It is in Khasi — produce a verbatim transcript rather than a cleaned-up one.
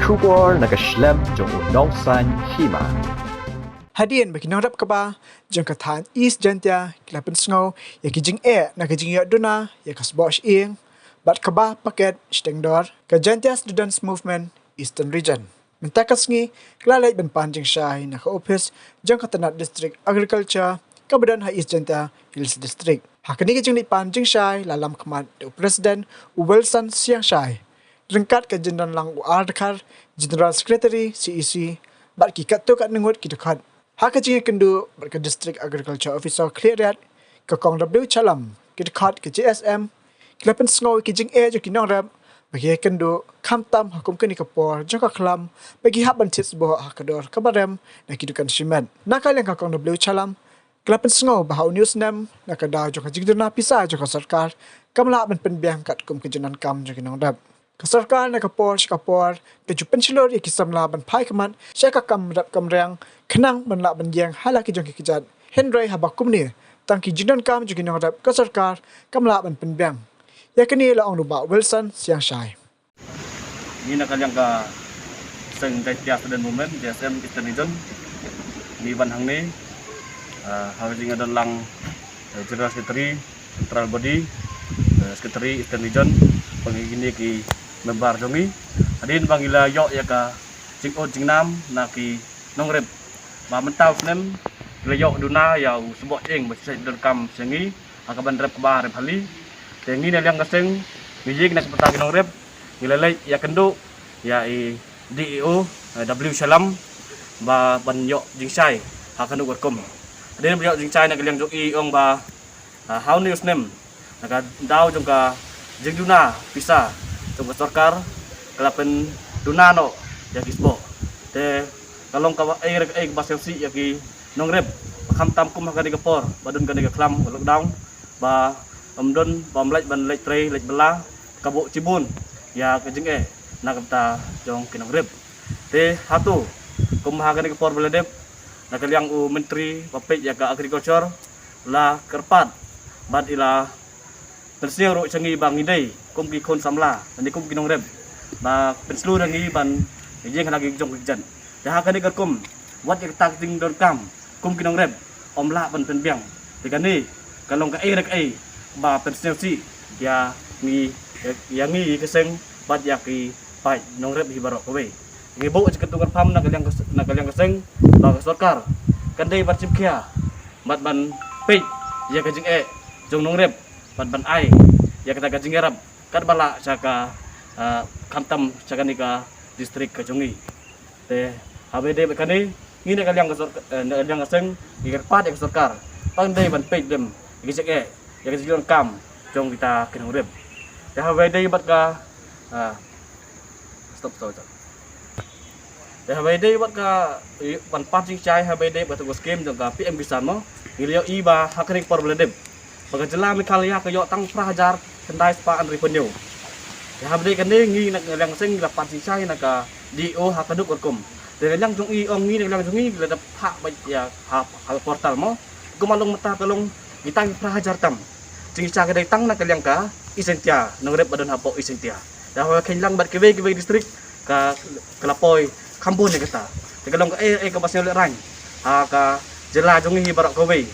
Khubor na ka shlem jong u nongsan hima. Hadien ba ki nongrep kba jong ka thaiñ East Jaintia ki la pynsngew ïa ki jingeh na ka jingïoh duna ïa ka sboh shyieng bad kba paket shiteng dor, ka Jaintia Students Movement Eastern Region mynta ka sngi ka la leit ban pan jingshai na ka ophis jong ka tnat District Agriculture kaba don ha East Jaintia Hills District. Ha kane ka jingleit pan jingshai la lam khmat da u President u Wilson Siangshai, ryngkat ka jingdon lang u R Dkhar, General Secretary C E C, bad ki katto katne ngut ki dkhot. Ha ka jingïakynduh bad ka District Agriculture Officer Khliehriat, ka Kong W Shallam, ki dkhot ka J S M ki la pynsngew ïa ki jingeh jong ki nongrep ba ki ïakynduh, khamtam ha kum kane ka por jong ka khlam ba ki hap ban thied sboh ha ka dor kaba rem na ki dukan shimet. Na ka liang ka Kong W Shallam ka la pynsngew ba ha une u snem, na ka daw jong ka jingduna pisa jong ka sorkar, kam lah ban pynbiang katkum ka jingdonkam jong ki nongrep. Ka sorkar na ka por sha ka por ka ju pynshlur ïa ki samla ban phai khmat sha ka kam rep kam riang khnang ban lah ban ïeng ha la ki jong ki kjat. Hynrei haba kumne, tang ki jingdonkam jong ki nongrep ka sorkar kam lah ban pynbiang. Ïa kane la ong u Bah Wilson Siangshai. Ngi na ka liang ka seng Jaintia Student Movement, J S M Eastern Region, ngi wan hangne, ah, ha ka jingïadon lang, eh, General Secretary, Central Body, eh, Secretary Eastern Region, bad kine ki member jong ngi. Hadien ba ngi la ïoh ïa ka jingud jingnam na ki nongrep ba mynta u snem ki la ïoh duna ïa u sboh ïing ba shu donkam sha ngi ha kaban rep kba rep hali. Te ngi na liang ka seng, ngi ïeng na ka bynta ki nongrep, ngi la leit ïakynduh ïa i D E O, eh, W Shallam, ba ban ïoh jingshai ha kano ka rukom. Hadien ba ïoh jingshai na ka liang jong i, ong ba, ah, ha une u snem, na ka daw jong ka jingduna pisa jong ka sorkar, ka la pynduna noh ïa ki sboh. Te ka long kaba ei re ei kaba sngewsih ïa ki nongrep, ba khamtam kum ha kane ka por ba don kane ka khlam, ka lockdown, ba ym don, ba ym leit ban leit trei leit bylla, ka buh shibun ïa ka jingeh na ka bynta jong ki nongrep. Te hato, kum ha kane ka por ba la dep, na ka liang u Myntri ba peit ïa ka Agriculture la kyrpad bad i la pynsngew ruh sha ngi ba ngi dei kum ki khun samla lane kum ki nongrep ba pynshlur ïa ngi ban ïeng ha la ki jong ki kjat. Te ha kane ka rukom, wat ïa kata ka jingdonkam kum ki nongrep ym lah ban pynbiang. Te kane ka long kaei re kaei ba pynsngewsih ïa ngi, ïa ngi ka seng bad ïa ki paid nongrep hi baroh kawei. Ngi buh ïa ka jingkyrpad na ka liang ka, na ka liang ka seng ba ka sorkar kan dei ban shim khia bad ban peit ïa ka jingeh jong nongrep bad ban ai ïa kata ka jingïarap katba lah sha ka, ah, khamtam sha kane ka district ka jong ngi. Te haba ïadei bad kane, ngi na ka liang ka sork-, eh, na ka liang ka seng, ngi kyrpad ïa ka sorkar, tang dei ban peit lem ïa ka jingeh, ïa ka jingdonkam jong kita ki nongrep. Te haba ïadei bad ka, ah, stop, stop, stop. Te haba ïadei bad ka, i, ban pan jingshai haba ïadei bad ka skim jong ka P M Kisan mo, ngi la ïohi ba ha kane ka por ba la dep, ba ka jylla Meghalaya ka ïoh tang phra hajar khyndai spah hynriewphew hynñiew. Te haba ïadei kane, ngi na ka liang ka seng ngi la pan jingshai na ka D E O ha kano ka rukom. Te na ka liang jong i, ong ngi na ka liang jong ngi, ngi la dep phah beit ïa ha, ha ka portal mo. Kumba long mynta ka long, ngi tang phra hajar tam. Jingshai ka dei tang na ka liang ka East Jaintia, nongrep ba don hapoh East Jaintia. Te haba kheiñ lang bad kiwei kiwei district, ka, ka la poi kham bun ïa kata. Te ka long kaei kaei kaba sngewlehrain ha ka jylla jong ngi hi baroh kawei.